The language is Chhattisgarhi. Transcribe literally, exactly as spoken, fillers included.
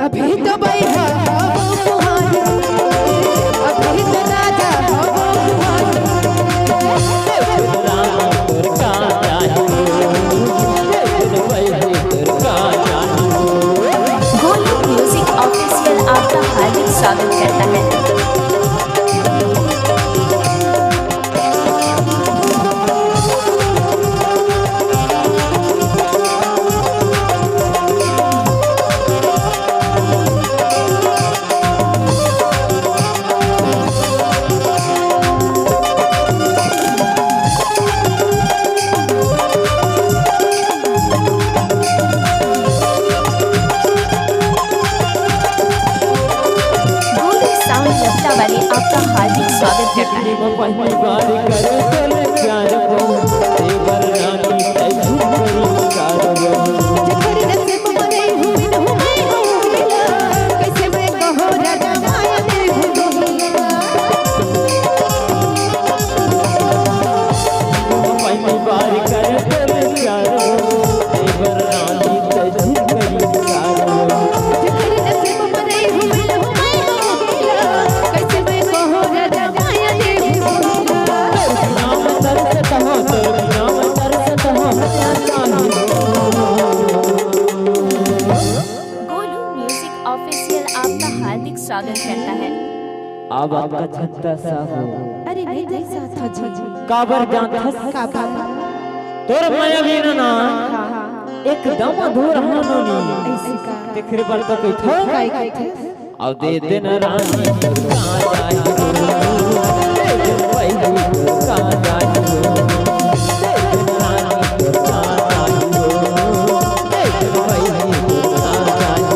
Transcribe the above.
अभी तो बइहा हवो कुंवारी, अभी तो राजा हवो कुंवारी। रानी तोर का चाही, बहू तोर का चाही। गोलू म्यूजिक ऑफिशियल आपका हार्दिक स्वागत करता है। गोलू साउंड लत्ता वाले आपका हार्दिक स्वागत करता है। पहली बार करे तोले प्यार हो, देवर रानी तै झूठ करी कार हो। जेकर नसीब में नहीं हुई न हुई हो, कैसे मैं कहो राजा माया दे हो। पहली बार करे तोले प्यार हो, देवर रानी तै झूठ करी कार हो। जेकर नसीब में नहीं हुई न हुई हो, कैसे मैं कहो राजा माया दे हो। नाम तरसत हो, तोर नाम तरसत हो। गोलू म्यूजिक ऑफिशियल आपका हार्दिक स्वागत करता है। अब आपका छत्ता साहू। अरे नहीं, नहीं साथ हो जी। काबर जानथस? काबर? तोर मया बिना ना हाँ, हाँ। एकदम अधूरा हो नोनी। ऐसे का? तेखरे बर तो कहिथों। काय कहिथे? अब दे दे ना रानी तोर का चाही हो, दे दे ना बहू तोर का चाही हो, दे दे ना रानी तोर का चाही हो, दे दे ना बहू तोर का चाही हो।